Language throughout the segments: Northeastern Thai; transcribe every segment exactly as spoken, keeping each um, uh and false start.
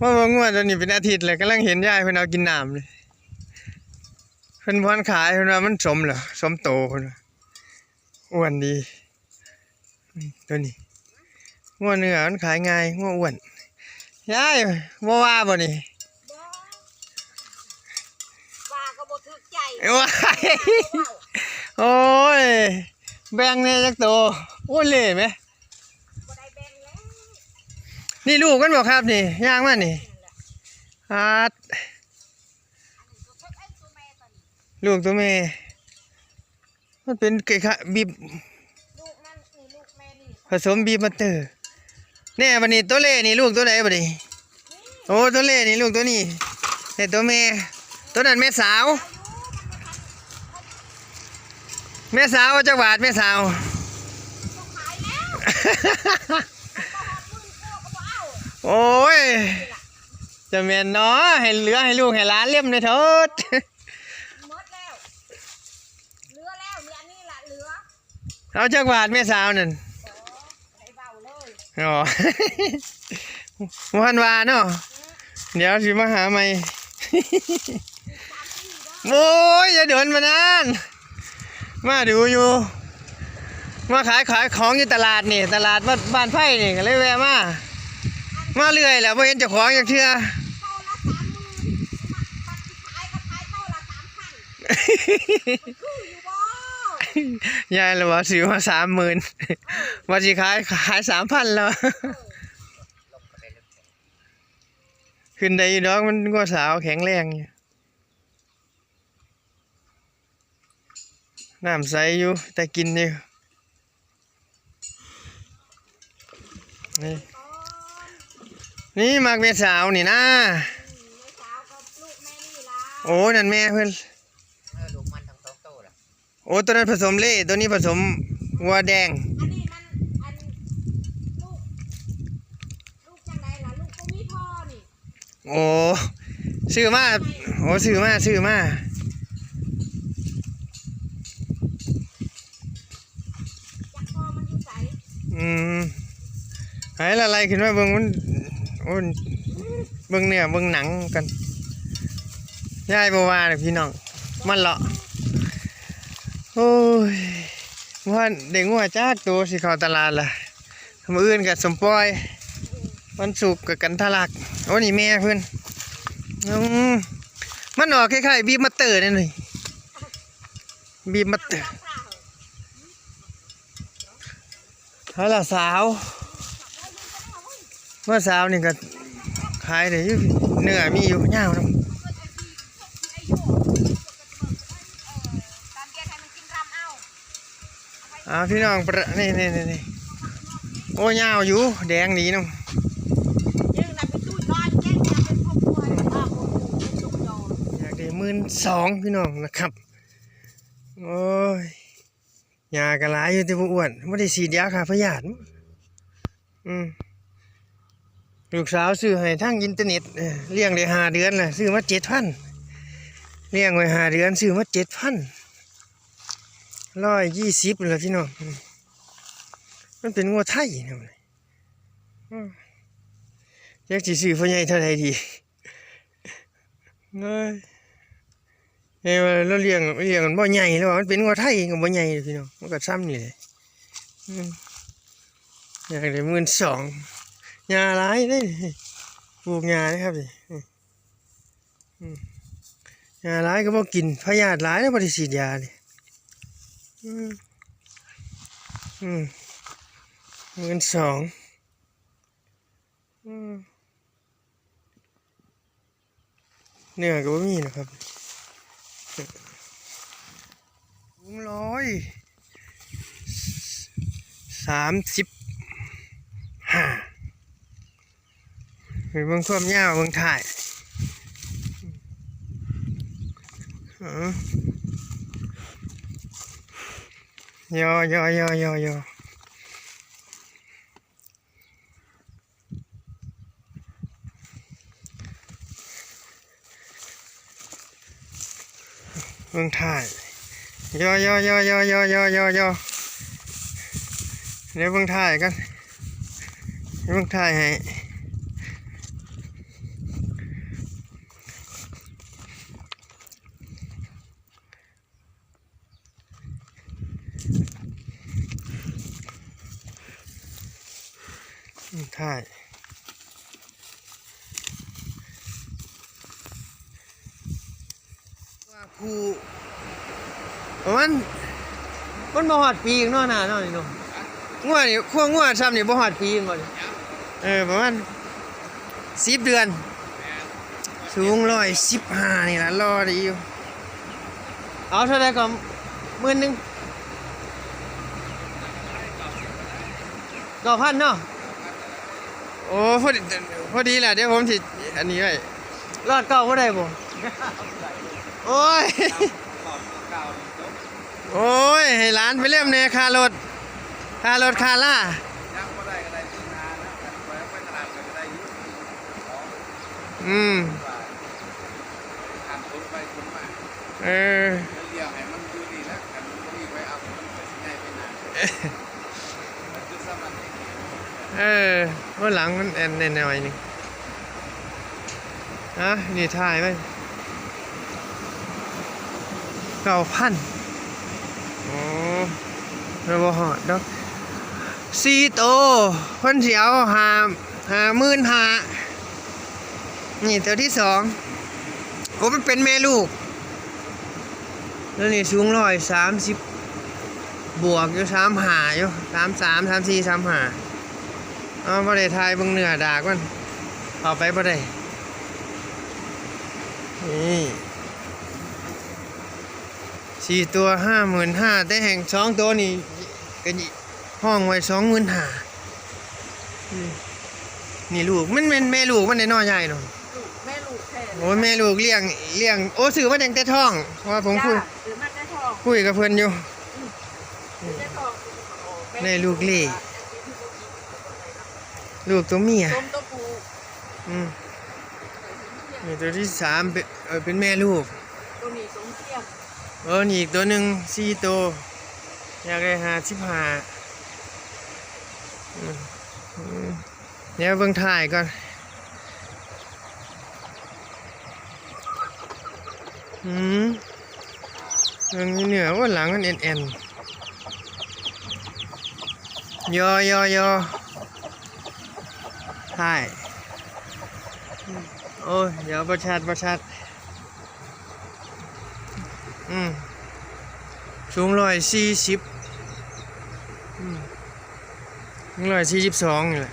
ราะว่างัวตัวนี้เป็นอาทิตย์แล้ว กำลังเห็นยายเพิ่นเอากินน้ำเลย เพิ่นบ่ทันขาย เพิ่นว่ามันสมเหรอ สมโต เพิ่นว่าอ้วนดี นี่ตัวนี้ งัวเนื้อมันขายง่าย งัวอ้วน ยายบ่ว่าบ่นี่ บ่ ว่าก็บ่ถืกใจ ว้าย ว่าก็เว้า โอ้ย แบ่งแหน่จักโต โอ้ย เล่ไหม บ่ได้แบ่งแล้ว นี่ลูกมันบ่ครับนี่ ย่างมานี่ นั่นแหละ อาด อันนี้ก็เพิ่งไอ้ตัวแม่ตัวนี้ ลูกตัวแม่ มันเป็นไก่ขะ บีบ ลูกนั่นนี่ ลูกแม่นี่ ผสมบีบมาสเตอร์ แน่บัดนี้ ตัวเล่นี่ลูกตัวใดบัดนี้ โอ้ ตัวเล่นี่ลูกตัวนี้ นี่ตัวแม่ ตัวนั้นแม่สาว แม่สาวจักบาท แม่สาว ขายแล้ว โอ้ย จะแม่นเนาะ ให้เหลือให้ลูกให้หลานเล่มเลยเถิด หมดแล้ว เหลือแล้ว มีอันนี้ล่ะเหลือ เอาจักบาทแม่สาวนั่น บ่ได้เว้าเลย อ๋อ บ่ทันว่าเนาะ เดี๋ยวสิมาหาใหม่ โอ้ย อย่าเดินมานั่น มาดูอยู่ มาขาย ขายของอยู่ตลาดนี่ ตลาดบ้าน บ้านไผ่นี่ ก็เลยแวะมา มาเรื่อยแหละ บ่เห็นเจ้าของจักเทื่อ โตละสามหมื่น มา บัดสิขายก็ขายโตละสามพัน คืออยู่บ่ ยายละว่าซื้อมาสามหมื่น ว่าสิขาย ขายสามพันแล้ว เออ ขึ้นได้อยู่ดอก มันงัวสาวแข็งแรงอยู่ น้ำใสอยู่ แต่กินอยู่ นี่ นี่มักแม่สาวนี่นะ อืม แม่สาวกับลูกแม่นี่ล่ะ โอ้ นั่นแม่เพิ่น เออ ลูกมันทั้งสองโตล่ะ โอ้ ตัวนั้นผสมเล่ ตัวนี้ผสมวัวแดง อันนี้มัน อัน ลูก ลูกจังใดล่ะ ลูกบ่มีพ่อนี่ โอ้ ซื้อมา โอ้ ซื้อมา ซื้อมา จักพ่อมันอยู่ไส อืม ให้ละไล่ขึ้นมาเบิ่งมัน โอ้ เบิ่งเนื้อเบิ่งหนังกัน ยายบ่ว่าดอกพี่น้อง มันเลาะ โอ้ย ว่าได้งัวจักตัวสิเข้าตลาดล่ะ มื้ออื่นก็สมปอย วันศุกร์ก็กันทะลัก โอ้ นี่แม่เพิ่น อืม มันออกคล้ายๆ บีบมาสเตอร์นั่นนี่ บีบมาสเตอร์ เอาล่ะสาว เมื่อเช้านี่ก็ขายได้อยู่ เนื้อมีอยู่ ยาวนะ อ่า พี่น้องประ นี่ นี่ นี่ นี่ โอ้ ยาวอยู่ แดงดีเนาะ อยากได้หมื่นสอง พี่น้องนะครับ โอ้ย หญ้าก็หลายอยู่ แต่บ่อ้วน บ่ได้ฉีดยาฆ่าพยาธิ อืม ลูกสาวซื้อให้ทางอินเทอร์เน็ต เออ เลี้ยงได้ห้าเดือนแล้ว ซื้อมาเจ็ดพัน เลี้ยงไว้ห้าเดือน ซื้อมาเจ็ดพัน ร้อยยี่สิบเลยพี่น้อง อืม มันเป็นงัวไทยนะ อืม จักสิซื้อพ่อใหญ่เท่าใดดี เอ้ย เอ้ย ว่าเราเลี้ยง เลี้ยงมันบ่ใหญ่แล้ว มันเป็นงัวไทยก็บ่ใหญ่เลยพี่น้อง มันก็ซ้ำนี่แหละ อืม อยากได้หมื่นสอง หญ้าหลายเด้ ปลูกหญ้านะครับนี่ อืม อืม หญ้าหลายก็บ่กิน พยาธิหลายแล้วบ่ได้ฉีดยานี่ อืม อืม หมื่นสอง อืม เนื้อก็บ่มีนะครับ สูงร้อยสามสิบห้า ไปเบิ่งความยาว เบิ่งท้าย อ๋อ ยอ ยอ ยอ ยอ ยอ เบิ่งท้าย ยอ ยอ ยอ เดี๋ยวเบิ่งท้ายกัน เบิ่งท้ายให้ ถ่าย ว่าผู้ ประมาณ มันบ่ฮอดปีเนาะ หน้าเนาะ นี่เนาะ งัวนี่ พวกงัวซ้ำนี่บ่ฮอดปีแม่นบ่นี่ เออ ประมาณ สิบเดือน สูงร้อยสิบห้านี่ล่ะ รอได้อยู่ เอาเท่าใดก็ หมื่นหนึ่ง เก้าพันเนาะ โอ้ พอดี พอดีแหละ เดี๋ยวผมสิ อันนี้ไว้ รอดเก้าบ่ได้บ่ โอ้ย โอ้ย ให้หลานไปเล่มแหน่ ค่ารถ ค่ารถ ค่าล่า อืม เออ เออ ว่าหลังมันแอนแน่หน่อยหนึ่ง อ่ะ นี่ถ่ายไว้ เก้าพัน โอ้ แล้วบ่ฮอดดอก สี่โต เพิ่นสิเอาห้า ห้าหมื่นห้า นี่ตัวที่สอง โอ้ มันเป็นแม่ลูก แล้วนี่สูงร้อยสามสิบ บวกอยู่ สามห้าอยู่ สามสาม สามสี่ สามห้า เอาบ่ได้ถ่ายเบิ่งเนื้อดากมัน เข้าไปบ่ได้ นี่ สี่ตัว ห้าหมื่นห้า แต่แห่งสองตัวนี่ก็ห้องไว้ สองหมื่นห้า นี่ นี่ลูก มันแม่นแม่ลูกมันได้น้อยใหญ่เนาะ ลูกแม่ลูกแท้เลย โอ้ย แม่ลูกเลี้ยง เลี้ยง โอ้ ซื้อมาตั้งแต่ท้อง เพราะว่าผมคุย จ้า ซื้อมาแต่ท้อง คุยกับเพิ่นอยู่ อืม ซื้อแต่ท้อง ได้ลูกเล่ ลูกตัวเมีย สมตัวผู้ อืม นี่ตัวที่สามเป็น เออ เป็นแม่ลูก ตัวนี้สมเทียม เออ นี่อีกตัวหนึ่ง สี่ตัว อยากได้ห้าสิบห้า อืม อืม เดี๋ยวเบิ่งถ่ายก่อน อืม เบิ่งอยู่เหนือ โอ้ หลังมันแอนๆ ยอยอยอ ถ่าย โอ้ย เดี๋ยวบ่ชัด บ่ชัด อืม สูงร้อยสี่สิบ อืม ร้อยสี่สิบสองนี่แหละ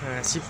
ห้าสิบ